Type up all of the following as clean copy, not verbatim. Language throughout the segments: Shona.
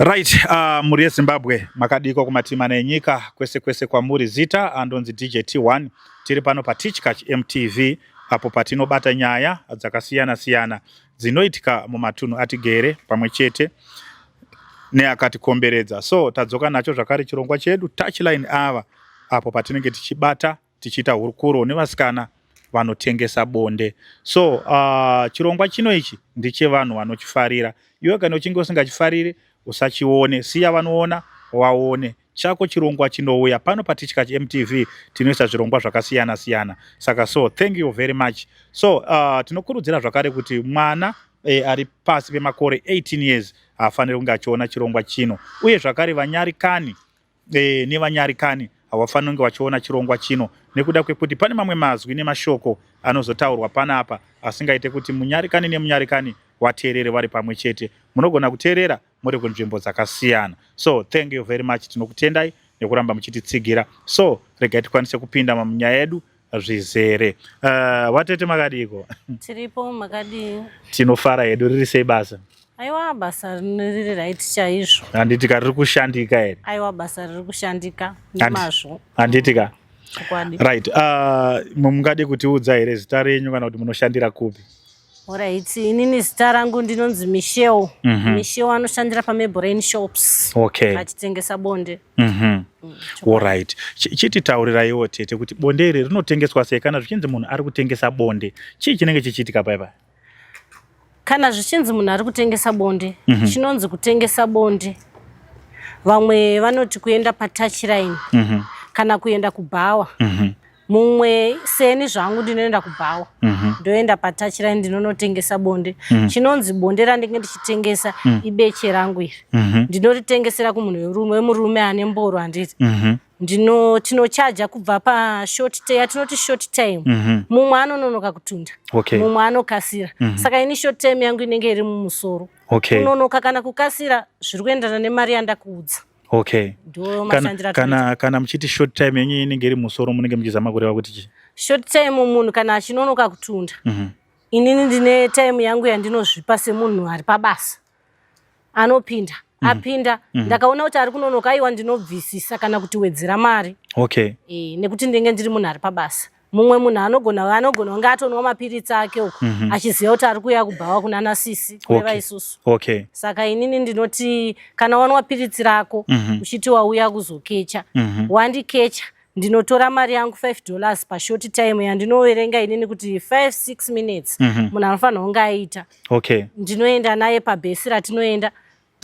Right, mhuri yeZimbabwe, makadiko kumatimana enyika kwese kwese kwamuri. Zita andonzi DJ T1, tiri pano paTichkach MTV apo patinobata nyaya dzakasiyana siyana dzinoitika mumatunhu atigere pamwe chete neakatikomberedza. So tadzoka nacho zvakare chirongwa chedu Touchline ava apo patinenge tichibata tichiita hurukuro nevasikana vanotengesa bonde. So chirongwa chino ichi ndechevanhu vanochifarira. Iwe kana uchinge usingachifariri usachione, siya vanoona waone. Chako chirongwa chinouya pano paTichkach MTV, tinoisa zvirongwa zvakasiyana siyana. Saka so thank you very much. So tinokurudzira zvakare kuti mwana ari pasi pemakore 18 years haafaniri kunge achiona chirongwa chino, uye zvakare vanyarikani nevanyarikani havafaniri kunge vachiona chirongwa chino nekuda kwekuti pane mamwe mazwi nemashoko anozotaurwa panapa asingaite kuti munyarikani nemunyarikani wateerere vari pamwe chete. Munogona kuteerera muri kunzvimbo dzakasiyana. So thank you very much, tinokutendai nekuramba muchititsigira. So regai tikwanise kupinda munyaya yedu zvizere. Watete makadiko? Tiripo, makadii? Tinofara hedu. Riri sei basa? Aiwa, basa riri right chaizvo. Handiti ka riri kushandika here? Aiwa, basa riri kushandika nemazvo. Handiti ka? Chokwadi. Right, mungade kutiudza here zita renyu kana kuti munoshandira kupi? Alright, inini zita rangu ndinonzi Michelle. Michelle anoshandira paMebrain Shops. Achitengesa bonde. Alright, chititauriraiwo tete kuti bonde iri rinotengeswa sei? Kana zvichinzi munhu ari kutengesa bonde, chii chinenge chichiitika paipa? Kana zvichinzi munhu ari kutengesa bonde, chinonzi kutengesa bonde, vamwe vanoti kuenda patouchline kana kuenda kubhawa. Mumwe seni zvangu ndinoenda kubhawa, ndoenda patouchline, ndinonotengesa bonde. Chinonzi bonde randinge ndichitengesa ibeche rangu iri. Ndnoritengesera kumunhu werume, wemurume ane mboro, handiti? Ndino tinochaja kubva pashort, yatinoti short time. Mumwe anononoka kutunda, mumwe anokasira. Saka ini short time yangu inenge iri mumusoro. Kunonoka kana kukasira zviri kuenderana nemari yandakuudza. Ndo mashandiro Kana muchiti short time yenyu inenge iri musoro, munenge muchizama kureva kuti chii? Short time, munhu kana achinonoka kutunda, inini ndine time yangu yandinozvipa semunhu ari pabasa. Anopinda, apinda, ndakaona kuti ari kunonoka, aiwa, ndinobvisisa kana kuti wedzera mari. Nekuti ndinenge ndiri munhu ari pabasa. Mumwe munhu anogona kunge atonwa mapiritsi ake uku, achiziva kuti ari kuuya kubhawa kuna nasisi, kureva isusu. Saka inini ndinoti kana wanwa piritsi rako, uchiti wauya kuzokecha, wandikecha, ndinotora mari yangu $5 pashort time yandinoverenga inini kuti 5 6 minutes munhu anofanira kunge aita. Ndinoenda naye pabhesi ratinoenda,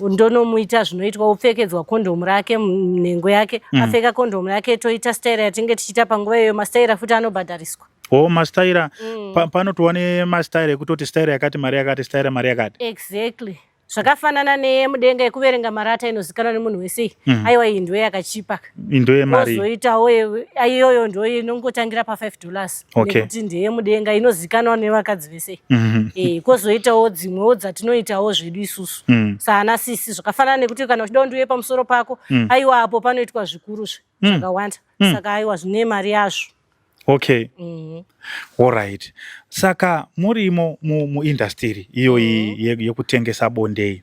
ndonomuita zvinoitwa, opfekedzwa kondomu rake nhengo yake. Apfeka kondomu rake, toita staira yatinge tichiita panguva iyoyo. Mastaira futi anobhadhariswa. O, mastaira. Panotova nemastaira ekutoti staira yakati mari yakati, staira mari yakati. Exactly, zvakafanana neyemudenga yekuverenga marata inozikanwa nemunhu wese. Aiwa, iyi ndiyo yakachipa. Ndo yemari. Kozoitawo iyoyo ndo inongotangira pa$5 nekuti ndeyemudenga, inozikanwa nevakadzi vese. Kozoitawo dzimwewo dzatinoitawo zvedu isusu saana sisi. Zvakafanana nekuti kana uchida kundiuye pamusoro pako, aiwa, apo panoitwa zvikuruzve zvakawanda. Saka aiwa, zvine mari yazvo. Okay. Alright, saka murimo muindustry iyoyi yekutengesa bondei,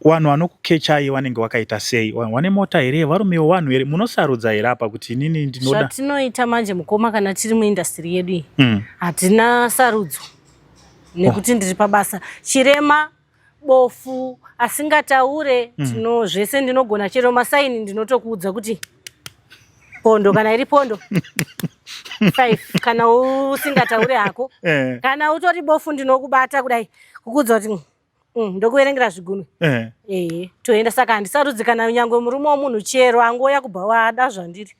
vanhu vanokukechai vanenge vakaita sei? Vane mota here? Varumewo vanhu here? Munosarudza here apa kuti inini ndinoda? Zvatinoita manje mukoma, kana tiri muindustry yedu iyi, hatina sarudzo nekuti ndiri pabasa. Chirema, bofu, asingataure, tino zvese ndinogona. Chero masaini ndinotokuudza kuti pondo, kana iri pondo 5, kana usingataure hako. Kana utori bofu, ndinokubata kudai kukuudza kuti ndokuverengera zvigunwe. Ehe, toenda. Saka handisarudzi kana nyangwe murume womunhu chero angouya kubva wada zvandiri.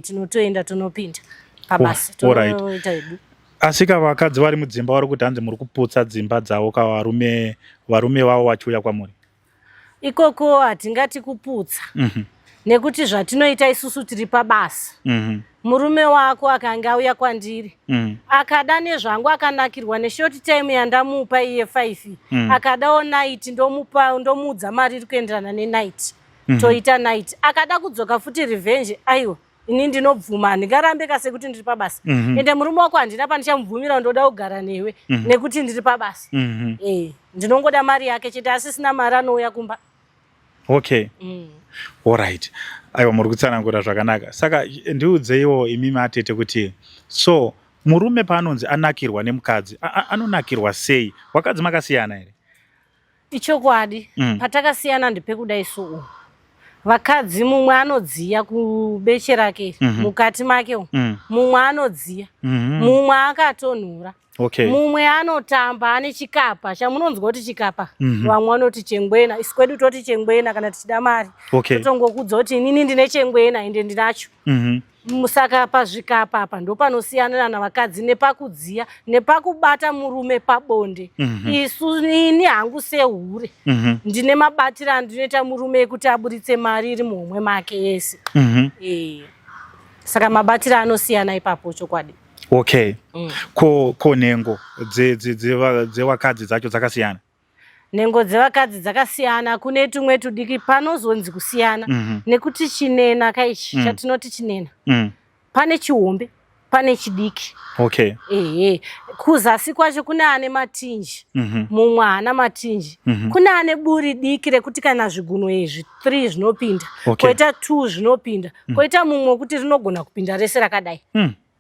Tinotoenda, tonopinda pabasa, tonoita hedu. Asi ka vakadzi vari mudzimba vari kuti hanzi muri kuputsa dzimba dzavo ka, varume vavo vachiuya kwamuri. Ikoko hatingati kuputsa, nekuti zvatinoita isusu tiri pabasa. Murume wako akange auya kwandiri, akada nezvangu, akanakirwa neshort time yandamupa iye 5, akadawo night, ndomupa, ndomuudza mari iri kuenderana nenight, toita night. Akada kudzoka futi revenge, aiwa. Ini ndinobvuma, handingarambe ka sekuti ndiri pabasa. Ende murume wako handina pandichamubvumira ndoda kugara newe nekuti ndiri pabasa. Eh, ndinongoda mari yake chete, asisina mari anouya kumba. Okay. Alright, aiwa, muri kutsanangura zvakanaka. Saka ndiudzeiwo imimi atete kuti so murume paanonzi anakirwa nemukadzi, anonakirwa sei? Wakadzi makasiyana here? Ichokwadi. Patakasiyana ndepekudai so, vakadzi mumwe anodziya kubeche rake, mukati make umu. Mumwe anodziya, mumwe akatonhora, mumwe anotamba ane chikapa chamunonzwa kuti chikapa. Vamwe vanoti chengwena, isu kwedu toti chengwena kana tichida mari. Totongokudza kuti inini ndine chengwena, ende ndinacho. Saka pazvikapa apa ndopanosiyana navakadzi, nepakudziya, nepakubata murume pabonde. Isu, ini hangu sehure, ndine mabatiro andinoita murume ekuti aburitse mari iri muhomwe make yese. Saka mabatiro anosiyana ipapo, chokwadi. Okay. Ko nhengo dzevakadzi dzacho dzakasiyana? Nhengo dzevakadzi dzakasiyana. Kune tumwe tudiki, panozonzi kusiyana nekuti chinena kaichi, chatinoti chinena, pane chihombe, pane chidiki. Ehe, kuzasi kwacho kune ane matinji, mumwe haana matinji. Kune ane buri diki rekuti kana zviguno izvi 3 zvinopinda, koita 2 zvinopinda, koita mumwe wekuti rinogona kupinda rese rakadai.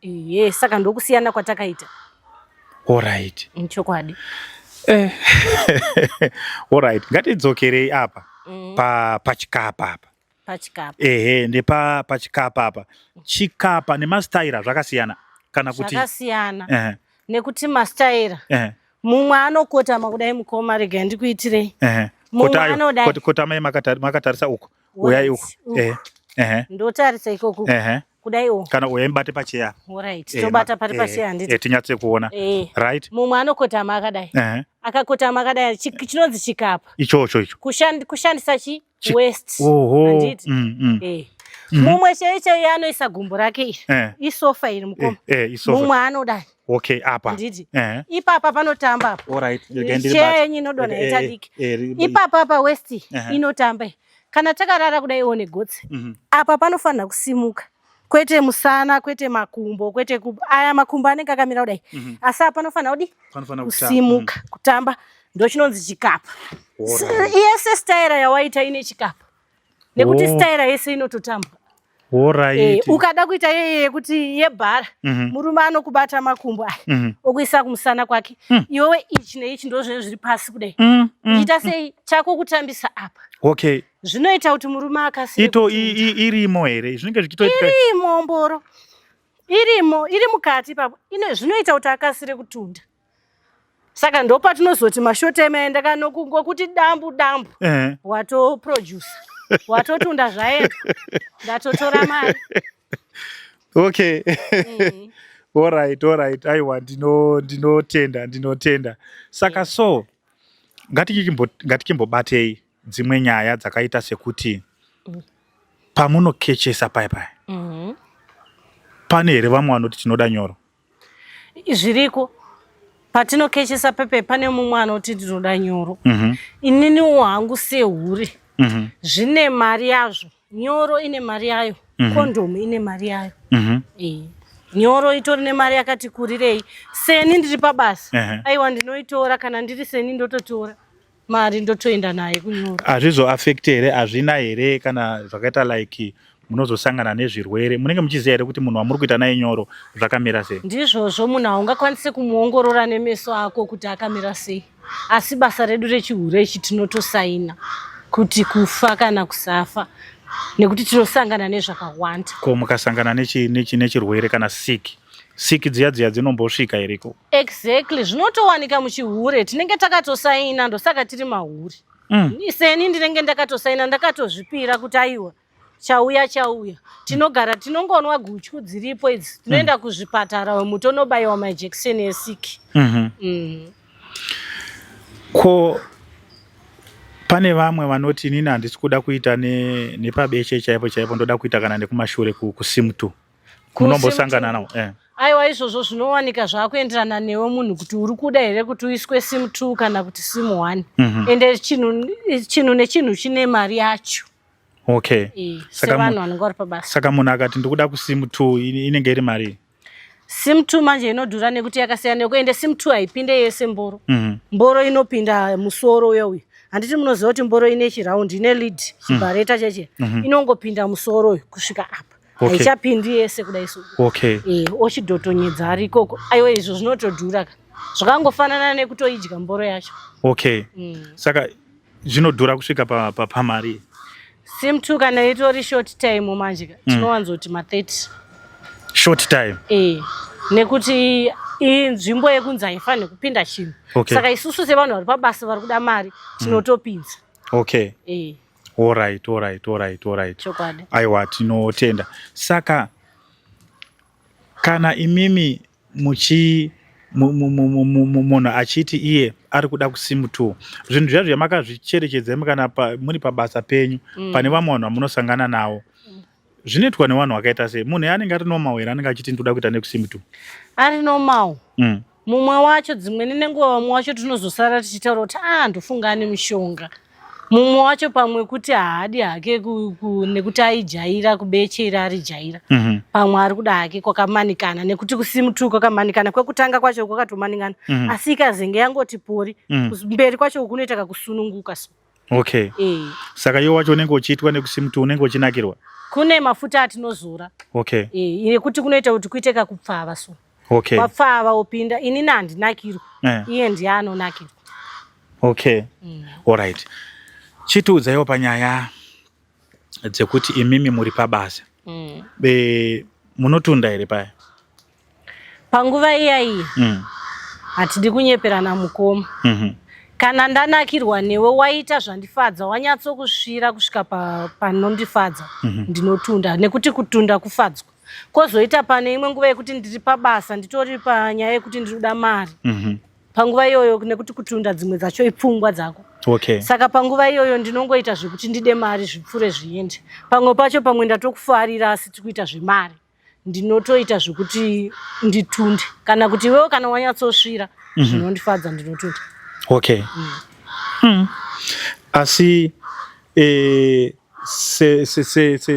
Ehe, saka ndokusiyana kwatakaita. Alright. Chokwadi. Alright, ngatidzokerei apa pachikapa apa. Pachikapa. Ehe, nepa pachikapa apa, chikapa nemastaira zvakasiyana kana kuti? Zvakasiyana nekuti mastaira, mumwe anokotama kudai. Mukoma, regai ndikuitirei. Mumwe Kotayo, anodai. Kotamai makatarisa uku, uyai uku. Uku. Ehe ehe Ndotarisa ikoku. Kudaiwo. Kana uyai mubate pacheya. Alright, tobata pari pacheya, handiti? Tinyatse kuona. Right. Mumwe anokotama akadai. Akakotama akadai, chinonzi chikapa. Ichocho icho. Kushandisa chi waist. Oho. Handiti? Mumwe chei chei anoisa gumbo rake iri. Isofa iri, mukoma. Isofa. Mumwe anodai. Okay, apa. Handiti? Ipapa panotamba apa. Alright, regai ndiribate. Cheya yenyu inodonha ita diki. Ipapa apa waist inotamba iyi. Kana takarara kudai one gotsi, apa panofanira kusimuka, kwete musana, kwete makumbo, kwete aya makumbo anenge akamira kudai, asi apa panofanira kudi Panofanira kutamba. Kusimuka, kutamba, ndo chinonzi chikapa. Yese staira yawaita ine chikapa nekuti staira yese inototambwa. Ukada kuita yeye yekuti yebhara, murume anokubata makumbo aya, okuisa kumusana kwake. Iwewe ichi neichi ndo zvinenge zviri pasi kudai. Ichiita sei chako kutambisa apa. Zvinoita kuti murume akasire Ito kutunda. Irimo here zvinenge zvichitoitika? Irimo, mboro irimo, iri mukati ipapo. Ine zvinoita kuti akasire kutunda. Saka ndopatinozoti mashort time aenda kanokungokuti dambu dambu, watoproducer, watotunda, zvaenda, ndatotora mari. Okay. Alright, aiwa, ndinotenda, ndinotenda. Saka so ngatichimbobatei dzimwe nyaya dzakaita sekuti pamunokechesa paya paya, pane here vamwe vanoti tinoda nyoro? Zviriko. Patinokechesa pepe, pane mumwe anoti ndinoda nyoro. Ininiwo hangu sehure, zvine mari yazvo. Nyoro ine mari yayo, kondomu ine mari yayo. Nyoro itori nemari yakati kurirei. Seni ndiri pabasa, aiwa, ndinoitora. Kana ndiri seni, ndototora mari, ndotoenda naye kunyoro. Hazvizoaffect here? Hazvina here kana zvakaita like munozosangana nezvirwere? Munenge muchiziva here kuti munhu wamuri kuita naye nyoro zvakamira sei? Ndizvozvo, munhu haungakwanisi kumuongorora nemeso ako kuti akamira sei, asi basa redu rechihure ichi tinotosaina kuti kufa kana kusafa, nekuti tinosangana nezvakawanda. Ko mukasangana nechirwere kana siki siki dziya dziya dzinombosvika iriko? Exactly, zvinotowanika muchihure. Tinenge takatosaina, ndosaka tiri mahure. Seni ndinenge ndakatosaina, ndakatozvipira kuti aiwa, chauya chauya. Tinogara tinongonwa gutyu dziripo idzi, tinoenda kuzvipatara umu, tonobayiwa majekiseni esiki. Ko pane vamwe vanoti inini handisi kuda kuita nepabeche chaipo chaipo, ndoda kuita kana nekumashure, kusimtu? Munombosangana nawo? Aiwa, izvozvo zvinowanika, zvaakuenderana newe munhu kuti uri kuda here kuti uiswe sim 2 kana kuti sim 1. Ende chinhu nechinhu chine mari yacho. Okay. E, sevanhu vanenge vari pabasa. Saka munhu akati ndikuda kusim 2, inenge iri mari? Sim 2 manje inodhura nekuti yakasiyana neko, ende sim 2 haipinde yese mboro. Mboro inopinda musoro uya uyu. Handiti munoziva kuti mboro ine chiraundi, ine lid, chibhareta cheche? Inongopinda musoro uyu kusvika apa. Haichapindi yese kudai so. E, ochidhotonyedza ari ikoko. Aiwa, izvo zvinotodhura ka, zvakangofanana nekutoidya mboro yacho. Okay. Saka zvinodhura kusvika pamari? Sim 2 kana itori short time manje ka, tinowanzoti ma30. Short time? E, nekuti inzvimbo yekunzi haifaniri kupinda chinhu. Saka isusu sevanhu vari pabasa vari kuda mari tinotopinza. E. Alright. Chokwadi. Aiwa, tinotenda. Saka kana imimi muchi munhu achiti iye ari kuda kusim 2, zvinhu zviya zvamakazvicherechedza imi kana muri pabasa penyu, pane vamwe vanhu vamunosangana navo, zvinoitwa nevanhu vakaita sei? Munhu anenge ari normal here anenge achiti ndoda kuita nekusim 2? Ari normal. Mumwe wacho dzimweni nenguva, vamwe wacho tinozosara tichitaura kuti a, ndofunga ane mishonga. Mumwe wacho pamwe kuti haadi hake nekuti aijaira kubechera, arijaira. Pamwe ari kuda hake kwakamanikana, nekuti kusim 2 kwakamanikana, kwekutanga kwacho kwakatomanikana. Asi ikazenge yangoti pori, mberi kwacho kunoita kakusununguka so. E. Saka iwo wacho unenge uchiitwa nekusim 2 unenge uchinakirwa? Kune mafuta atinozora. E, yekuti kunoita kuti kuite kakupfava so. Wapfava upinda, inini handinakirwa. Iye ndiye anonakirwa. Okay. Alright, chitiudzaiwo panyaya dzekuti imimi muri pabasa. Munotunda here paya? Panguva iya iyi, hatidi kunyeperana, mukoma. Kana ndanakirwa newe, waita zvandifadza, wanyatsokusvira kusvika panondifadza, ndinotunda, nekuti kutunda kufadzwa. Kwozoita pane imwe nguva yekuti ndiri pabasa, nditori panyaya yekuti ndiri kuda mari. Panguva iyoyo, nekuti kutunda dzimwe dzacho ipfungwa dzako, saka panguva iyoyo ndinongoita zvekuti ndide mari, zvipfure zviende. Pamwe pacho pamwe ndatokufarira, asi tiri kuita zvemari, ndinotoita zvekuti nditunde. Kana kuti iwewo kana wanyatsosvira zvinondifadza, ndinotunda. Okay. Asi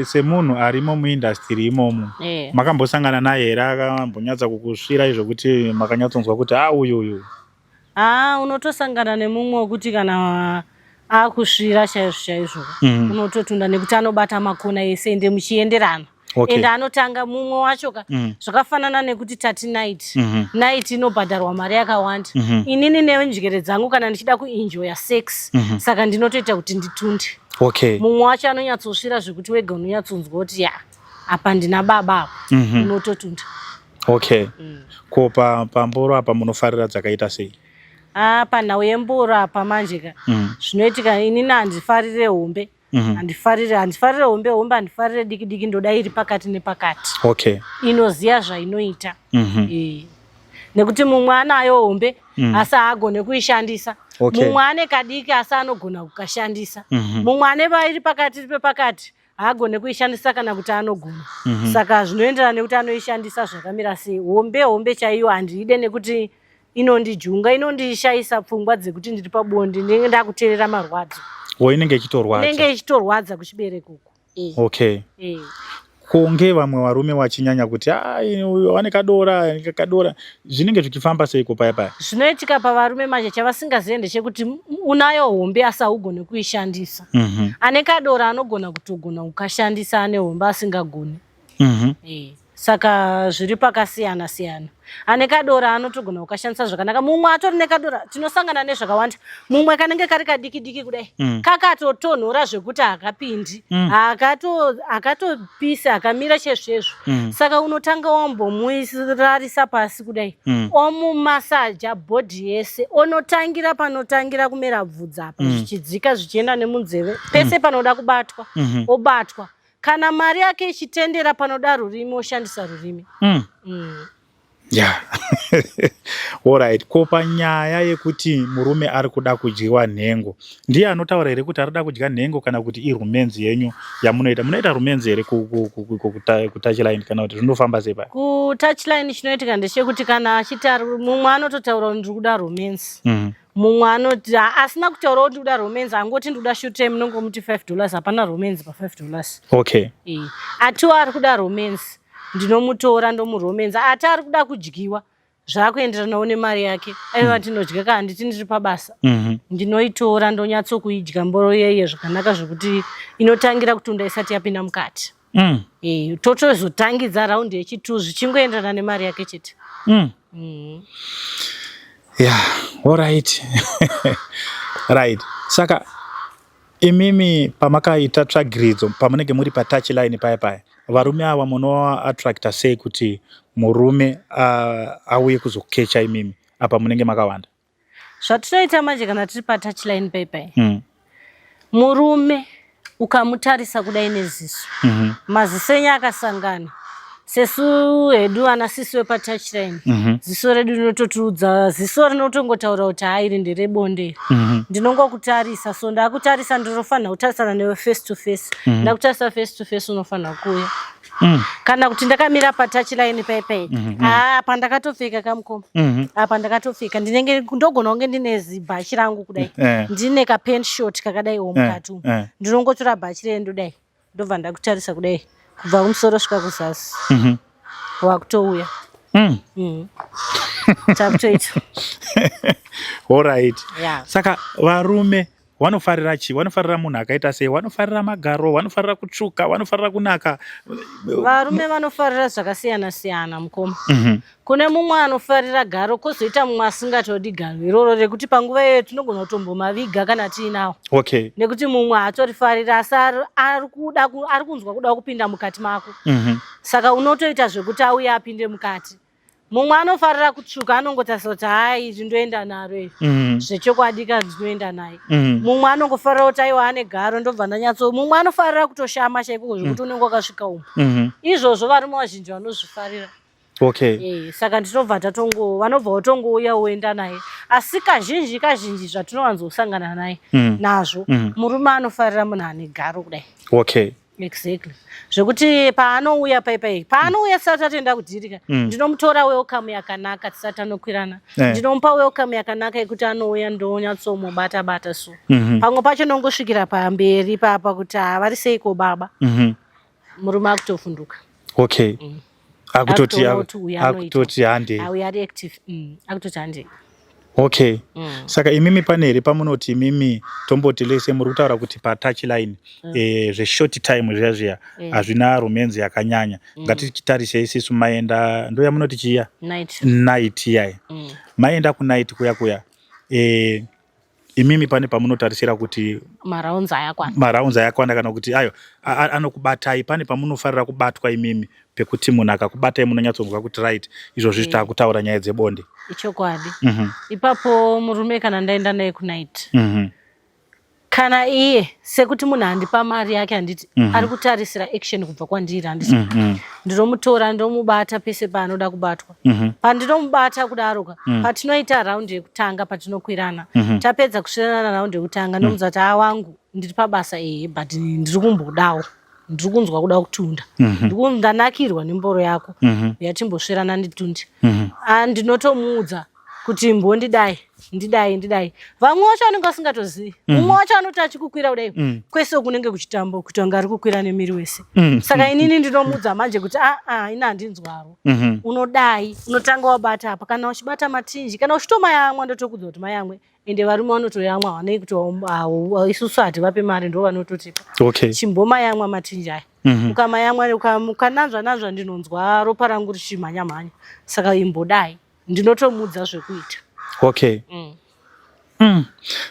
semunhu arimo muindustry imomo, makambosangana naye here akambonyatsa kukusvira zvokuti makanyatsonzwa kuti a, uyu uyu? Haa, unotosangana nemumwe wekuti kana akusvira chaizvo chaizvo, unototunda nekuti anobata makona ese, ende muchienderana. Ende anotanga mumwe wacho ka, zvakafanana nekuti tati night, night inobhadharwa mari yakawanda. Inini nenjere dzangu, kana ndichida kuenjoya sex, saka ndinotoita kuti nditunde. Mumwe wacho anonyatsosvira zvekuti wega unonyatsonzwa kuti ya, apa ndina baba apa. Unototunda. Okay. Ko pamboro apa munofarira dzakaita sei? Ah, panhau yemboro apa manje ka, zvinoitika, inini handifarire hombe. Handifarire hombe hombe, handifarire diki diki, ndoda iri pakati nepakati, inoziya zvainoita. E. Nekuti mumwe anayo hombe, asi haagone kuishandisa. Mumwe ane kadiki, asi anogona kukashandisa. Mumwe ane iri pakati pepakati, haagone kuishandisa kana kuti anogona. Saka zvinoenderana nekuti anoishandisa zvakamira sei. Hombe hombe chaiyo handiide, nekuti inondijunga, inondishayisa pfungwa dzekuti ndiri pabonde, ndinenge ndakuteerera marwadzo. Wo, inenge ichitorwadza? Inenge ichitorwadza kuchibereko uko. E. E. Kunge vamwe varume vachinyanya kuti ai, uyu ane kadora, ane kadora, zvinenge zvichifamba seiko paya paya? Zvinoitika pavarume manje, chavasingazive ndechekuti unayo hombe asi haugoni kuishandisa. Ane kadora anogona kutogona kukashandisa, ane hombe asingagoni. E. Saka zviri pakasiyana siyana. Ane kadora anotogona kukashandisa zvakanaka, mumwe atori nekadora. Tinosangana nezvakawanda. Mumwe kanenge kari kadiki diki kudai, kakatotonhora zvekuti hakapindi. Hakatopisi, akamira chezvezvo. Saka unotanga wambomuirarisa pasi kudai, omumasaja body yese, onotangira panotangira kumera bvudzi apa, zvichidzika zvichienda nemunzeve, pese panoda kubatwa, obatwa. Kana mari yake ichitendera, panoda rurimi, oshandisa rurimi. Yeah. Alright. Ko panyaya yekuti murume ari kuda kudyiwa nhengo, ndiye anotaura here kuti ari kuda kudya nhengo kana kuti irumenzi yenyu yamunoita? Munoita rumenzi here kutouchline kana kuti zvinofamba sei paya? Kutouchline chinoitika ndechekuti kana achiti mumwe anototaura kuti ndiri kuda romance. Mumwe anoti asina kutaura kuti ndikuda romance, angoti ndikuda short time, munongomuti $5, hapana romance pa $5. Okay. Atiwo ari kuda romance, ndinomutora ndomuromansa. Ati ari kuda kudyiwa, zvakuenderanawo nemari yake. Aiwa, tinodya ka, handiti ndiri pabasa. Ndinoitora ndonyatsokuidya mboro yeye zvakanaka zvekuti inotangira kutunda isati yapinda mukati. Totozotangidza raundi yechitu zvichingoenderana nemari yake chete. Yeah, alright. Right. Saka imimi pamakaita tsvagiridzo pamunenge muri patouch line paya paya, varume ava munoattracta sei kuti murume auye kuzokecha imimi apa munenge makawanda? Zvatinoita manje kana tiri patouch line paipai, murume ukamutarisa kudai neziso, maziso enyu akasangana, sesu hedu ana sisi wepatouch line, ziso redu rinototiudza, ziso rinotongotaura kuti hairi nderebonde. Ndinongokutarisa so, ndakutarisa, ndinofanira kutarisana newe face to face. Ndakutarisa face to face, unofanira kuuya. Kana kuti ndakamira patouch line paipai, apa ndakatopfeka kamukoma, apa ndakatopfeka, ndinenge ndogona kunge ndine zibhachi rangu kudai, ndine kapant short kakadai wo mukati umu, ndinongotora bhachi ree ndodai, ndobva ndakutarisa kudai kubva kumusoro svika kuzasi, wakutouya. Takutoita. Alright. Saka varume vanofarira chii? Vanofarira munhu akaita sei? Vanofarira magaro, vanofarira kutsvuka, vanofarira kunaka? Varume vanofarira zvakasiyana siyana, mukoma. Kune mumwe anofarira garo, kwozoita mumwe asingatodi garo iroro, rekuti panguva iyoyo tinogona kutombomaviga kana tiinawo, nekuti mumwe haatorifarira, asi ari kunzwa kuda kupinda mukati mako. Saka unotoita zvekuti auye apinde mukati. Mumwe anofarira kutsvuka, anongotarisa kuti hai, izvi ndoenda naro iri. Zvechokwadi ka, ndinoenda naye. Mumwe anongofarira kuti aiwa, ane garo, ndobva ndanyatso. Mumwe anofarira kutoshama chaiko zvekuti unenge wakasvika umu. Izvozvo varume vazhinji vanozvifarira. Saka ndinobva tatongo, vanobva watongouya woenda naye. Asi kazhinji kazhinji zvatinowanzosangana naye nazvo, murume anofarira munhu ane garo kudai. Exactly, zvekuti paanouya paipai, paanouya tisati tatoenda kudhirika, ndinomutora welcome yakanaka tisati tanokwirana. Ndinomupa welcome yakanaka yekuti anouya, ndonyatsomubata bata so. Pamwe pacho nongosvikira pamberi papa kuti havari seiko baba. Murume akutofunduka. Akutoti Akutoona kuti uyu anoita. Akutoti hande. Auya ari active, akutoti hande. Okay. Saka imimi pane here pamunoti imimi, tomboti lese muri kutaura kuti patouch line, zveshort time zviya zviya hazvina romance yakanyanya. Ngatichitarisei isisu maenda, ndo yamunoti chiya? Night. Night iyai. Maenda kunight kuya kuya, imimi pane pamunotarisira kuti marounds ayakwana? Marounds ayakwana, kana kuti ayo anokubatai, pane pamunofarira kubatwa imimi pekuti munhu akakubatai munonyatsonzwa kuti right, izvozvi takutaura nyaya dzebonde? Ichokwadi. Ipapo murume kana ndaenda naye kunight, kana iye sekuti munhu andipa mari yake, handiti ari kutarisira action kubva kwandiri, handiti? Ndinomutora, ndomubata pese paanoda kubatwa. Pandinomubata kudaro ka, patinoita raundi yekutanga, patinokwirana, tapedza kusvirana raundi yekutanga, ndomudza kuti haa, wangu, ndiri pabasa iyi, but ndiri kumbodawo, ndiri kunzwa kuda kutunda. Ndanakirwa nemboro yako, yatimbosvirana nditunde. Ah, ndinotomuudza kuti mbondidai, ndidai, ndidai. Vamwe vacho vanenge vasingatozivi. Mumwe wacho anoti achikukwira kudai, kwese kunenge kuchitamba kuita kunge ari kukwira nemiri wese. Saka inini ndinomuudza manje kuti aa, ini handinzwaro. Unodai, unotanga wabata apa, kana uchibata matinji, kana uchitomayamwa, ndotokudza kuti mayamwe. Ende varume vanotoyamwa, havanei kuti isusu hativape mari, ndo vanototipa. Chimbomayamwa matinji aya. Ukamayamwa, ukananzva nanzva, ndinonzwa ropa rangu richimhanya mhanya, saka imbodai. Ndinotomudza zvekuita. Okay.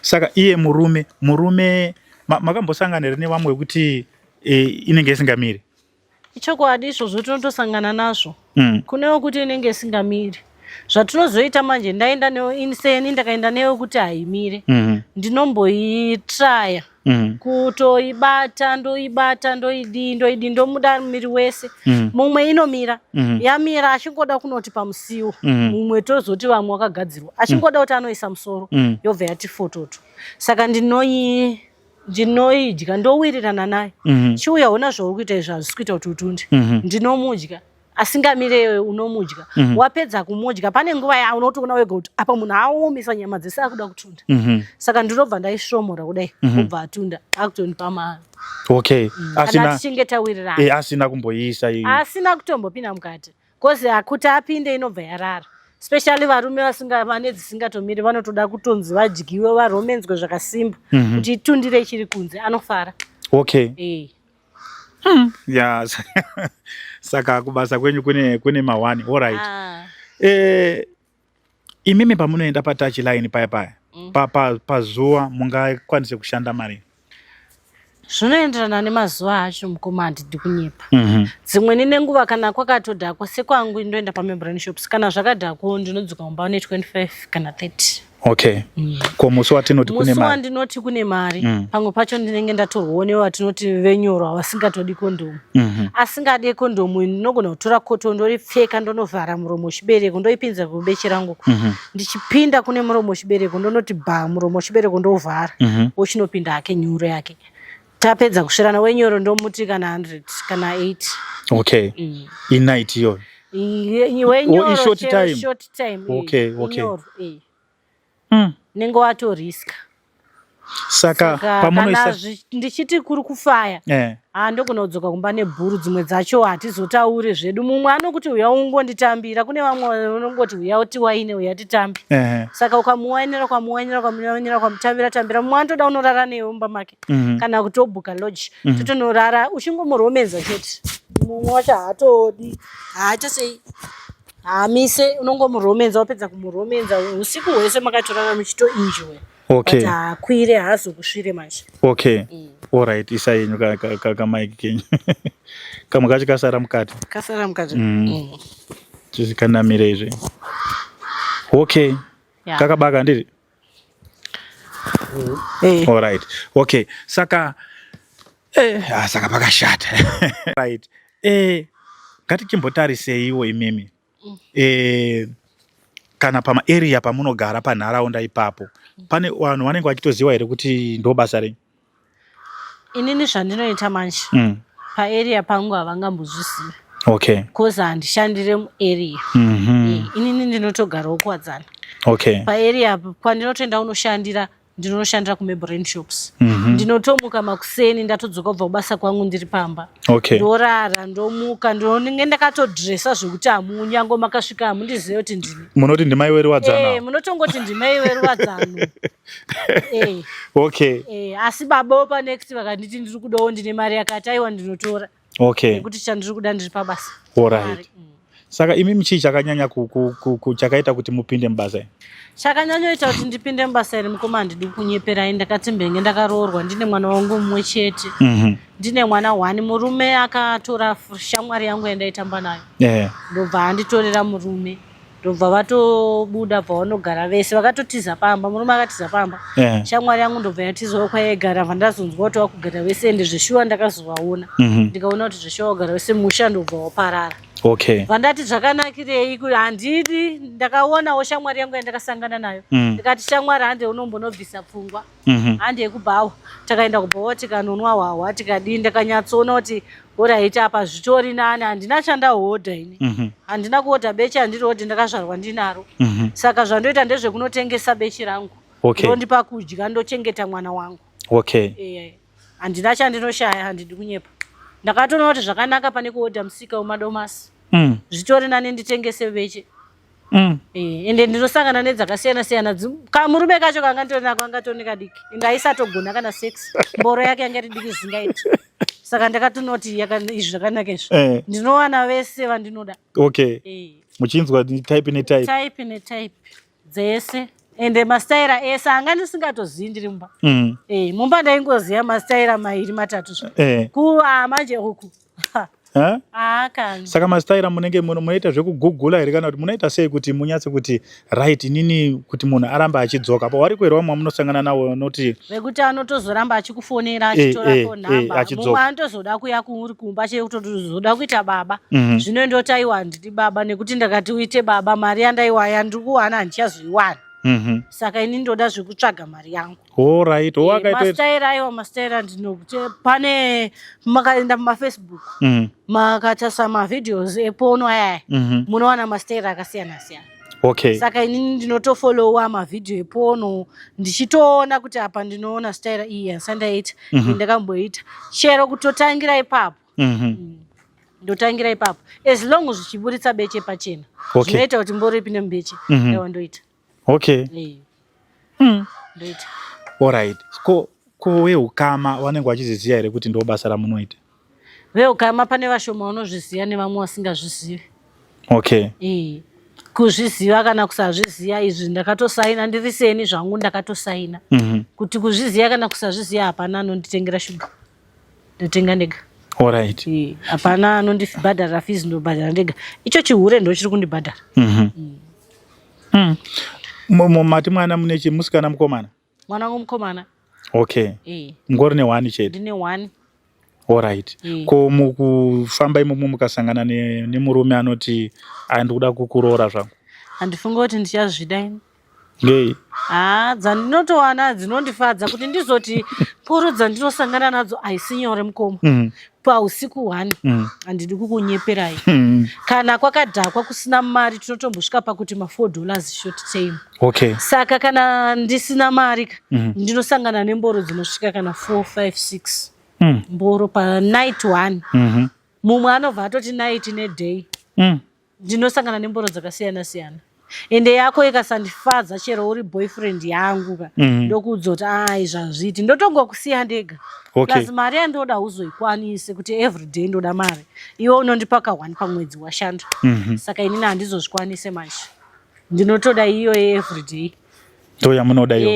Saka iye murume makambosangana here nevamwe vekuti inenge isingamiri? Ichokwadi, izvozvo tinotosangana nazvo. Kunewo kuti inenge isingamiri. Zvatinozoita manje, ndaenda seni ndakaenda neyo kuti haimire, ndinomboitraya kutoibata, ndoibata, ndoidii, ndoidii, ndomuda miri wese. Mumwe inomira. Yamira, achingoda kunoti pamusiwo, mumwe tozoti vamwe wakagadzirwa, achingoda kuti anoisa musoro, yobva yati fototo. Saka ndinoidya, ndowirirana naye. Chiuya, ona zvauri kuita izvi, hazvisi kuita kuti utunde. Ndinomudya asingamireyo, unomudya. Wapedza kumudya, pane nguva yaunotoona wega kuti apa munhu aomesa nyama dzese, akuda kutunda. Saka ndinobva ndaisvomora kudai, obva atunda, akutondipa mari. Kana tichinge tawirirana. Asina kumboiisa iyi. Asina kutombopinda mukati, cause akuti apinde inobva yarara. Especially varume vasinga vane dzisingatomiri vanotoda kutonzi vadyiwe, varomenzwe zvakasimba, kuti itundire ichiri kunze, anofara. Ya, saka kubasa kwenyu kune mawani. Alright. Ah. Imimi pamunoenda patouch line paya paya, pazuva mungakwanise kushanda mari? Zvinoenderana nemazuva acho, mukoma, handidi kunyepa. Dzimweni nenguva kana kwakatodhakwa, sekwangu ndoenda pamembrane shops, kana zvakadhakwawo ndinodzoka mumba ne25 kana 30. Okay, ko musi watinoti kune Musi mari? Wandinoti kune mari, pamwe pacho ndinenge ndatorwawo nevatinoti venyoro, vasingatodi kondomu. Asingade kondomu, ndinogona kutora koto, ndoripfeka, ndonovhara muromo wechibereko, ndoipinza kubeche rangu. Ndichipinda kune muromo wechibereko, ndonoti bha muromo wechibereko, ndovhara, wochinopinda hake nyuro yake. Tapedza kusvirana, wenyoro ndomuti kana 100 kana 8. Okay, inight iyoyo? Wenyoro. Oh, short Chero time. Short time. Inyoro. Nenge watoriska. Saka Saka kana pamunoisa ndichiti kuri kufaya, ha, ndogona kudzoka kumba nebhuru. Dzimwe dzacho hatizotauri zvedu. Mumwe anokuti uya ungonditambira, kune vamwe unongoti uya tiwaine, uya titambe. Saka ukamuwainira, ukamuwainira, ukamuwainira, ukamutambira tambira, mumwe anotoda unorara newe mumba make, kana kuti obhuka lodge, totonorara uchingomuromedza chete. Mumwe wacho haatodi, haachasei, haamise, unongomuromedza. Wapedza kumuromedza, usiku hwese makatorara muchitoenjoya. But haakwire, haazokusvire manje. Okay, alright, isa yenyu kamaiki kenyu, kamwe kacho kasara mukati. Kasara mukati. Tizikanamire izvi. Okay. Kakabaka ndiri. Alright, okay, saka saka pakashata. Right, ngatichimbotariseiwo imimi, kana pamaarea pamunogara, panharaunda ipapo, pane vanhu vanenge vachitoziva here kuti ndo basa renyu? Inini zvandinoita manje, paarea pangu havangambozvizivi, cause handishandire muarea. Inini ndinotogarawo Kuwadzana. Paarea kwandinotoenda unoshandira, ndinoshandira kumabrain shops. Ndinotomuka makuseni, ndatodzoka kubva kubasa kwangu, ndiri pamba, ndorara, ndomuka, ndinenge ndakatodresa zvekuti hamunyango makasvika hamundizive kuti ndini. Munoti ndimai weRuwadzano? Munotongoti ndimai weRuwadzano. Asi baba panext vakanditi ndiri kudawo, ndine mari yakati, aiwa, ndinotora, nekuti chandiri kuda ndiri pabasa. Alright. Mari. Saka imi chii chakanyanya chakaita kuti mupinde mubasa iri? Chakanyanyoita kuti ndipinde mubasa iri, mukoma, handidi kunyeperai, ndakati mbenge ndakaroorwa, ndine mwana wangu mumwe chete. Ndine mwana one. Murume akatora shamwari yangu yandaitamba nayo, ndobva anditorera murume, ndobva vatobuda, bva vanogara vese, vakatotiza pamba. Murume akatiza pamba, shamwari yangu ndobva yatizawo kwayaigara. Bva ndazonzwa kuti vakugara vese, ende zveshuwa ndakazovaona, ndikaona kuti zveshuwa vagara vese, musha ndobva waparara. Vandati zvakanakirei handidi. Ndakaonawo shamwari yangu yandakasangana nayo, ndikati, "Shamwari, hande unombonobvisa pfungwa." Hande kubhawa. Takaenda kubhawa, tikanonwa hwahwa, tikadii. Ndakanyatsoona kuti alright, apa zvitori nani. Handina chandahodha ini. Handina kuhodha beche, handiri hodhi, ndakazvarwa ndinaro. Saka zvandoita ndezvekunotengesa beche rangu, ndondipa kudya, ndochengeta mwana wangu. Handina chandinoshaya, handidi kunyepa. Ndakatoona kuti zvakanaka pane kuhodha musika wemadomasi. Zvitori nani nditengese beche. Ende ndinosangana nedzakasiyana siyana. Kamurume kacho kanga nditori nako angatori kadiki, ende aisatogona kana sex, mboro yake yanga iri diki zvisingaiti. Saka ndakatonoti izvi zvakanaka izvi. Ndinowana vese vandinoda. Muchinzwa type netype. Type netype dzese, ende mastaira ese anga ndisingatozivi ndiri mumba. Mumba ndaingoziva mastaira mairi matatu zvo. Kuwa manje uku. Eh? Haa kani. Saka masitaira munenge munoita zvekugugula here kana kuti munoita sei kuti munyatse kuti right inini kuti munhu arambe achidzoka apa wariko here vamwe vamunosangana nawo unoti vekuti anotozoramba achikufonera achitora phone number achidzoka. Mumwe anotozoda kuya kuuri kumba cheye kutozoda kuita baba. Zvino ndoti aiwa handidi baba nekuti ndakati uite baba mari yandaiwa yandiri kuwana handichazoiwana. Saka ini ndoda zvekutsvaga mari yangu. Alright, wakaita Masitaira aiwa masitaira ndinokuti pane makaenda mumafacebook makatarisa mavideos epono ayaya munowana masitaira akasiyana siyana. Saka inini ndinotofollowa mavhidhiyo epono ndichitoona kuti apa ndinoona sitaira iyi yandisandaita ndakamboita chero kutotangira ipapo. Ndotangira ipapo as long zvichiburitsa beche pachena. Zvinoita kuti mboro ipinde mubeche. Aiwa ndoita. Ndoita. Alright. Ko veukama vanenge vachiziziva here kuti ndo basa ramunoita? Veukama pane vashoma vanozviziva nevamwe vasingazvizivi. Kuzviziva kana kusazviziva izvi ndakatosaina ndiri seni zvangu ndakatosaina. Kuti kuzviziva kana kusazviziva hapana anonditengera shuga. Ndotenga ndega. Hapana anondibhadhara fees ndobhadhara ndega. Icho chihure ndo chiri kundibhadhara. Mati mwana mune chi musikana mukomana? Mwana wangu mukomana. Mungori ne 1 chete? Ndine 1. Alright. Ko mukufamba imomo mukasangana nemurume anoti andikuda kukuroora zvangu? Handifungi kuti ndichazvida ini. Ngei? Dzandinotowana dzinondifadza kuti ndizoti poro dzandinosangana nadzo haisi nyore mukoma. Pausiku 1 handidi kukunyeperai. Kana kwakadhakwa kusina mari tinotombosvika pakuti ma $4 short time. Saka kana ndisina mari ka, ndinosangana nemboro dzinosvika kana 4, 5, 6. Mboro pa night 1. Mumwe anobva atoti night ne day. Ndinosangana nemboro dzakasiyana siyana. Ende yako ikasandifadza chero uri boyfriend yangu ka, ndokuudza kuti izvi hazviiti, ndotongokusiya ndega. Plus mari yandoda hauzoikwanisi kuti every day ndoda mari. Iwe unondipa ka 1 pamwedzi washanda. Saka inini handizozvikwanise manje. Ndinotoda iyo every day. Ndo yamunoda iyo.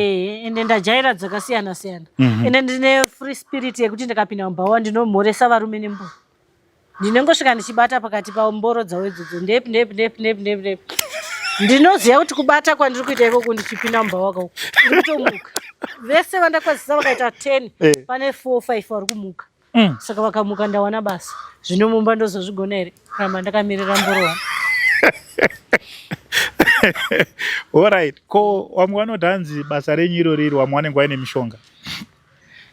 Ende ndajaira dzakasiyana siyana. Ende ndine free spirit yekuti ndikapinda mubhawa ndinomhoresa varume nemboro. Ndinongosvika ndichibata pakati pamboro dzavo idzodzo ndepi ndepi ndepi ndepi ndepi ndepi. Ndinoziva kuti kubata kwandiri kuita ikoko ndichipinda mubhawa kauko ndiri kutomuka. Vese vandakwazisa vakaita 10 pane 4 5 vari kumuka. Saka vakamuka ndawana basa. Zvino mumba ndozozvigona here kuramba ndakamirira mboro wangu? Alright. Ko vamwe vanoti hanzi basa renyu iro riri vamwe vanenge vaine mishonga.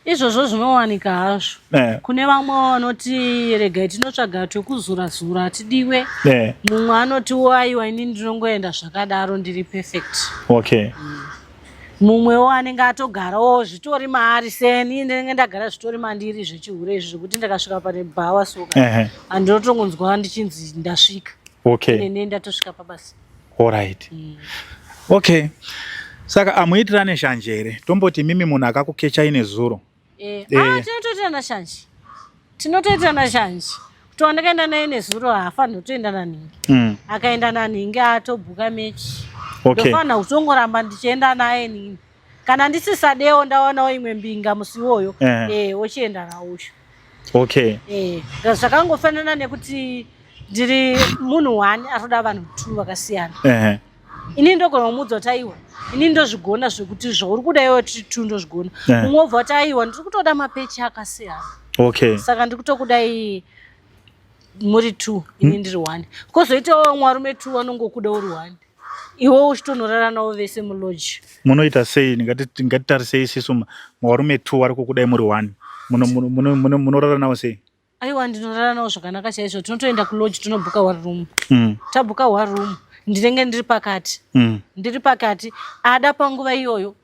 Izvozvo zvinowanika hazvo. Kune vamwe vanoti regai tinotsvaga twekuzura zura tidiwe. Mumwe anoti aiwa ini ndinongoenda zvakadaro ndiri perfect. Mumwewo anenge atogarawo zvitori maari seni ndinenge ndagara zvitori mandiri zvechihure izvi zvekuti ndakasvika pane bhawa soka. Handinotongonzwa ndichinzi ndasvika. Nene ndatosvika pabasa. Alright. Saka amuitirane shanje here? Tomboti mimi munhu akakukechai nezuro. Tinotoitirana shanje. Tinotoitirana shanje. Kuti wandakaenda naye nezuro haafaniri kutoenda naNhingi. Akaenda naNhingi atobhuka mechi. Ndofanira kutongoramba ndichienda naye nini. Kana ndisisadewo ndawanawo imwe mbinga musi iwoyo, ochienda nawo ucho. Zvakangofanana nekuti ndiri munhu 1 anoda vanhu 2 vakasiyana. Ini ndogona kumuudza kuti aiwa, ini ndozvigona zvekuti zvauri kuda iwe tiri 2 ndozvigona. Mumwe obva kuti aiwa, ndiri kutoda mapechi akasiyana. Saka ndiri kutokudai muri 2, ini ndiri 1. Kozoitawo vamwe varume 2 vanongokuda uri 1. Iwe uchitonorara navo vese mulodge. Munoita sei? Ngatitarisei isisu varume 2 vari kukudai muri 1. Munorara navo sei? Aiwa, ndinorara navo zvakanaka chaizvo. Tinotoenda kulodge tinobhuka one room. Tabhuka one room, ndinenge ndiri pakati. Ndiri pakati, ada panguva iyoyo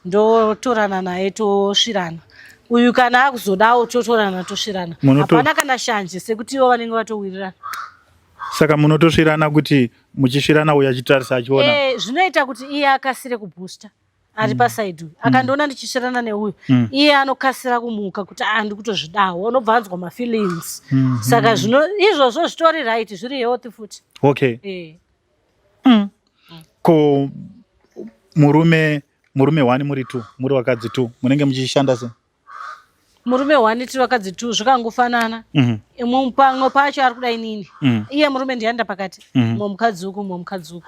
ndotorana naye tosvirana. Uyu kana akuzodawo totorana tosvirana. Hapana kana shanje sekuti ivo vanenge vatowirirana. Saka munotosvirana kuti muchisvirana uyu achitarisa achiona. Zvinoita kuti iye akasire kubooster. Ari paside uyu. Akandiona ndichisvirana neuyu, iye anokasira kumuka kuti ndikutozvidawo, unobva anzwa mafeelings. Saka zvino izvozvo zvitori right, zviri healthy futi. Ko murume 1 muri 2, muri vakadzi 2, munenge muchishanda sei? Murume one, tiri vakadzi two, zvakangofanana. Pamwe pacho ari kuda inini. Iye murume ndiyaenda pakati, mumwe mukadzi uku, mumwe mukadzi uku.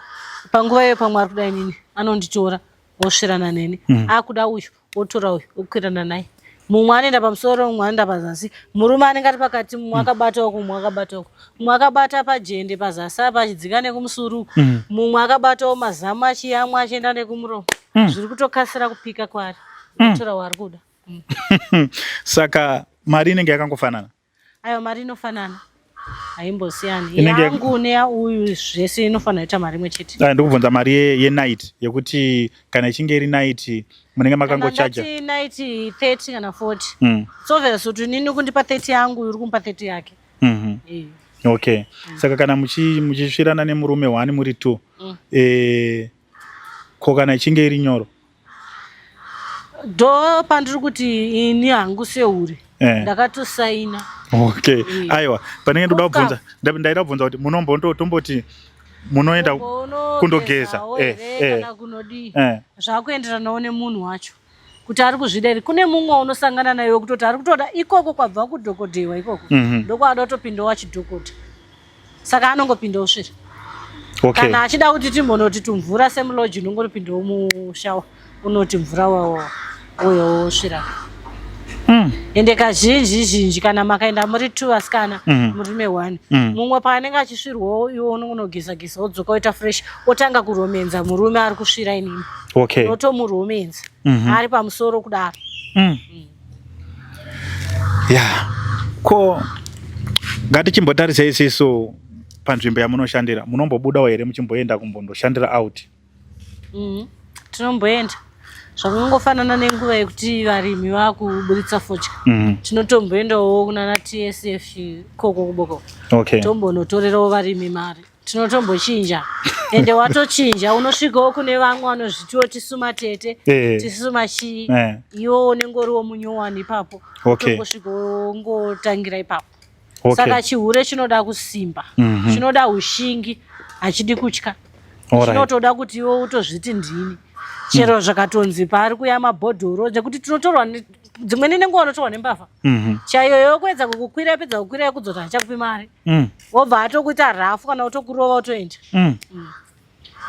Panguva iyo pamwe ari kuda inini, anonditora osvirana neni. Akuda uyu, otora uyu, okwirana naye. Mumwe anoenda pamusoro, mumwe anoenda pazasi. Murume anenge ari pakati, mumwe akabata uku, mumwe akabata uku, mumwe akabata pajende pazasi apa achidzika nekumusuru uku, mumwe akabatawo mazamu achiyamwa achienda nekumuromo. Zviri kutokasira kupika kwaari, otora waari kuda. Saka mari inenge yakangofanana? Aiwa, mari inofanana, haimbosiyani. Yangu neyauyu zvese inofanira kuita mari imwe chete. Ah, ndikubvunza mari yenight, yekuti kana ichinge iri night munenge makangochaja. Kana ndati night 30 kana 40, it's obvious kuti inini kundipa 30 yangu, uri kumupa 30 yake. Okay, saka kana muchisvirana nemurume one muri two, ko kana ichinge iri nyoro? Do pandiri kuti ini hangu seuri ndakatosaina. Okay, aiwa, panenge ndoda kubvunza, ndaida kubvunza kuti munombondo tomboti munoenda kundogeza kana kunodii, zvakuenderanawo nemunhu wacho kuti ari kuzvida here. Kune mumwe unosangana naye wekutoti ari kutoda ikoko kwabva kudhokodhewa ikoko, ndokwaada kutopindawo achidhokota, saka anongopindawo svira. Kana achida kuti timbonoti tumvura semulodge, unongopindawo mushower, unoti mvura wawo uyo wosvira. Ende kazhinji zhinji kana makaenda muri two vasikana, murume one, mumwe paanenge achisvirwawo, iwe unongonogeza geza, wodzoka woita fresh, otanga kuromenza murume ari kusvira inini. Unotomuromenza ari pamusoro kudaro. Ya, ko ngatichimbotarisai isisu panzvimbo yamunoshandira, munombobudawo here muchimboenda kumbondoshandira out? Tinomboenda, zvakangofanana nenguva yekuti varimi vakuburitsa fodya. Tinotomboendawo kunana TSF koko kuboko, tombonotorerawo varimi mari. Tinotombochinja, ende watochinja unosvikawo kune vamwe vanozvitiwo tisu matete, tisu machii. Iwo unenge uriwo munyowani ipapo, tombosvika wongotangira ipapo. Saka chihure chinoda kusimba, chinoda ushingi, hachidi kutya. Chinotoda kuti iwe utozviti ndini chero zvakatonzi paari kuya mabhodhoro, nekuti tinotorwa dzimweni nenguva unotorwa nembavha chaiyo yokuedza kukukwira, pedza kukwira yokudzota, hachakupi mari, wobva atokuita rafu kana utokurova utoenda.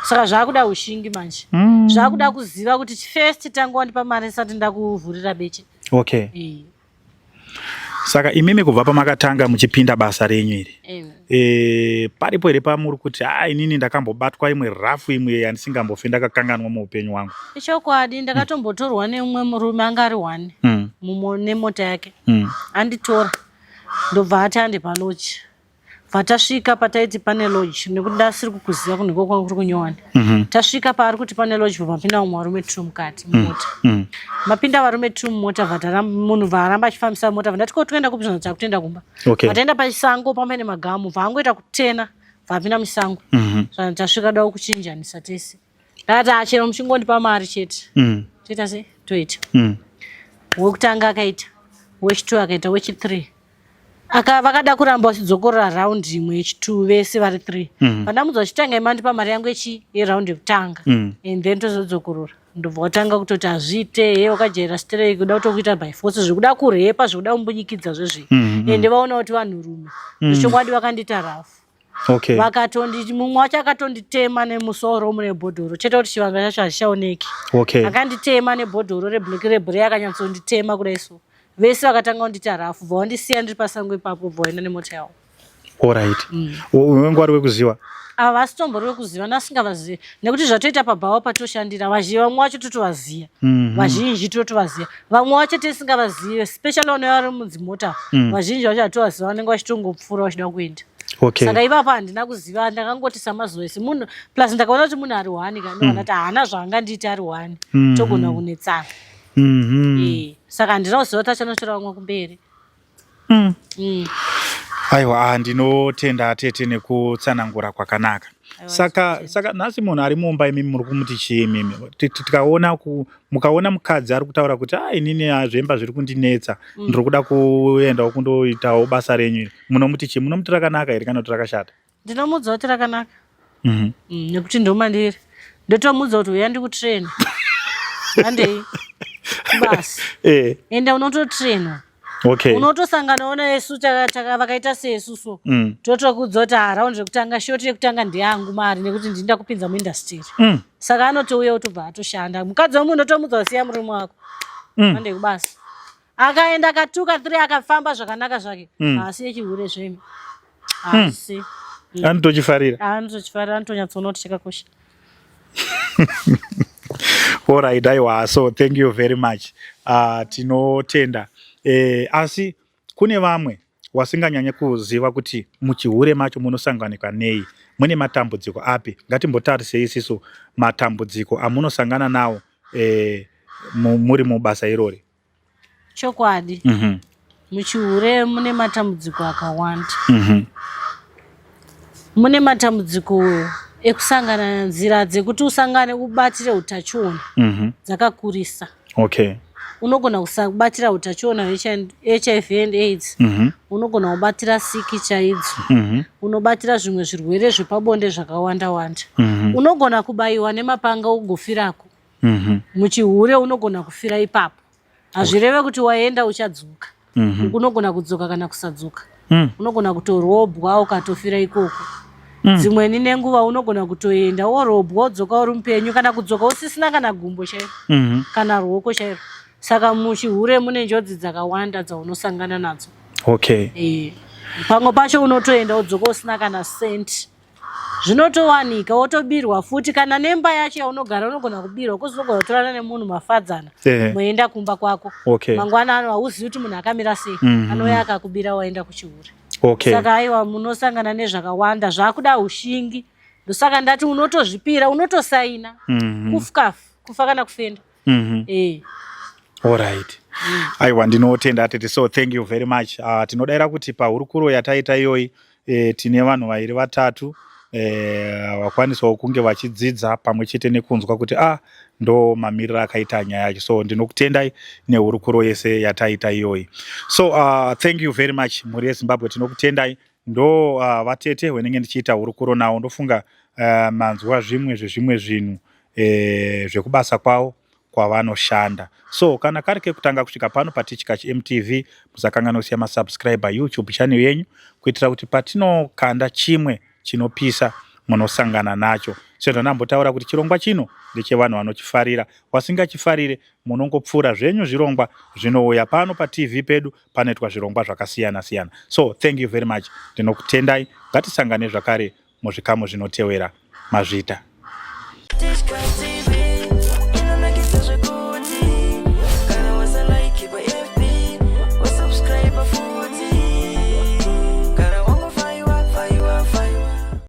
Saka zvaakuda ushingi manje, zvaakuda kuziva kuti first tanga wandipa mari ndisati ndakuvhurira beche. Saka imimi kubva pamakatanga muchipinda basa renyu iri, paripo here pamuri kuti, a, inini ndakambobatwa imwe rafu, imwe yandisingambofi ndakakanganwa muupenyu hwangu? Ichokwadi, ndakatombotorwa nemumwe murume anga ari one nemota yake. Anditora, ndobva ati ande palodge. Bva tasvika pataiti pane lodge, nekuti ndasiri kukuziva kunhiko kwangu kuri kunyowani. Tasvika paari kuti pane lodge, bva mapinda vamwe varume two mukati mumota. Mapinda varume two mumota, bva munhu bva aramba achifambisa mota. Bva ndati, ko toenda kupi? Zvanzi, takutoenda kumba. Vataenda pachisango pamene magamu, bva angoita kutena, bva apinda muchisango. Zvanzi, tasvika dawo kuchinjanisa tese. Ndakati, achero muchingondipa mari chete, toita sei, toita. Wekutanga akaita, wechi2 akaita, wechi3 aka vakada kuramba vachidzokorora round imwe yechi2 vese vari 3. Pandamudza vachitanga, imandipa mari yangu yechi yeround yekutanga and then tozodzokorora. Ndobva watanga kutoti hazviite, he, wakajaira straight, kuda kutokuita by force, zvekuda kurepa, zvekuda kumbunyikidza zvezvi. Ende vaona kuti vanhurume zvechokwadi vakandiita rafu. Vakatondi, mumwe wacho akatonditema nemusoro mune bhodhoro chete, kuti chivanga chacho hachichaoneki. Akanditema nebhodhoro reblack rebray, akanyatsonditema kudai so. Vese vakatanga kundita rafu, bva wandisiya ndiri pasango ipapo, bva waenda nemota yavo. Alright, wenguva uri wekuziva? Ava vasitombori wekuziva, ndasingavazivi, nekuti zvatoita pabhawa patoshandira vazhinji, vamwe vacho totovaziva, vazhinji totovaziva, vamwe vacho tisingavazive, especially vanouya vari mudzimota. Vazhinji vacho hatovaziva, vanenge vachitongopfuura vachida kuenda. Saka ipapo handina kuziva, ndakangoti samazuva ese munhu, plus ndakaona kuti munhu ari one ka, ndikaona kuti haana zvaangandiita ari one, togona kunetsana. Saka handina kuziva kuti achanotora vamwe kumberi. Aiwa, ndinotenda tete nekutsanangura kwakanaka. Saka nhasi munhu ari mumba, imimi muri kumuti chii imimi? Tikaona mukaona mukadzi ari kutaura kuti, a, inini, zvemba zviri kundinetsa, ndiri kuda kuendawo kundoitawo basa renyu iri, munomuti chii? Munomuti rakanaka here kana kuti rakashata? Ndinomuudza kuti rakanaka, nekuti ndomandiri. Ndotomuudza kuti uya ndikutrain, handei basi. Ende unototrainwa. Okay. Unotosanganawo nesu vakaita sesu so. Totokudza kuti ah, round rekutanga, shoti yekutanga ndeyangu mari nekuti ndini ndakupinza muindustry. Saka anotouya otobva atoshanda. Mukadzi wemunhu otomudza kusiya murume wako. Ande kubasa. Akaenda akatuka 3 akafamba zvakanaka zvake. Haasi yechihure zvemi. Haasi. Anotochifarira. Anotochifarira, anotonyatsoona kuti chakakosha. Alright, aiwa, so thank you very much. Tinotenda. Asi kune vamwe wasinganyanye kuziva kuti muchihure macho munosanganikwa nei, mune matambudziko api. Ngatimbotarisei isisu matambudziko amunosangana nawo muri mubasa irori. Chokwadi. Muchihure mune matambudziko akawanda. Mune matambudziko ekusangana, nzira dzekuti usangane ubatire utachiona dzakakurisa. Unogona kusabatira utachiona HIV and AIDS. Unogona kubatira siki chaidzo. Unobatira zvimwe zvirwere zvepabonde zvakawanda wanda. Unogona kubayiwa nemapanga ugofirako. Muchihure unogona kufira ipapo. Hazvireve kuti waenda uchadzoka. Unogona kudzoka kana kusadzoka. Unogona kutorobwa ukatofira ikoko. Dzimweni nenguva unogona kutoenda worobwa wodzoka uri mupenyu, kana kudzoka usisina kana gumbo chairo kana ruoko chairo. Saka muchihure mune njodzi dzakawanda dzaunosangana nadzo. Pamwe pacho unotoenda wodzoka usina kana senti. Zvinotowanika wotobirwa futi, kana nemba yacho yaunogara unogona kubirwa, kuzi unogona kutorana nemunhu mafadzana moenda kumba kwako. Mangwana ano hauzivi kuti munhu akamira sei. Anouya akakubira waenda kuchihure. Saka aiwa, munosangana nezvakawanda zvakuda ushingi. Ndosaka ndati unotozvipira, unotosaina. Kufukafu, kufa kana kufenda. Alright. Aiwa, ndinotenda tete, so thank you very much. Tinodayira kuti pahurukuro yataita iyoyi tine vanhu vairi vatatu vakwanisawo kunge vachidzidza pamwe chete nekunzwa kuti ah, ndo mamiriro akaita nyaya yacho. So ndinokutendai nehurukuro yese yataita iyoyi. So thank you very much, mhuri yeZimbabwe, tinokutendai. Ndo vatete wenenge ndichiita hurukuro nawo. Ndofunga manzwa zvimwe zvezvimwe zvinhu zvekubasa kwavo kwavanoshanda. So kana kari kekutanga kusvika pano paTichkach MTV, musakanganwa kusiya masubscribe YouTube channel yenyu kuitira kuti patinokanda chimwe chinopisa munosangana nacho. Sezvandambotaura kuti chirongwa chino ndechevanhu vanochifarira, wasingachifarire munongopfuura zvenyu. Zvirongwa zvinouya pano paTV pedu, panoitwa zvirongwa zvakasiyana siyana. So thank you very much, ndinokutendai. Ngatisangane zvakare muzvikamu zvinotewera. Mazvita.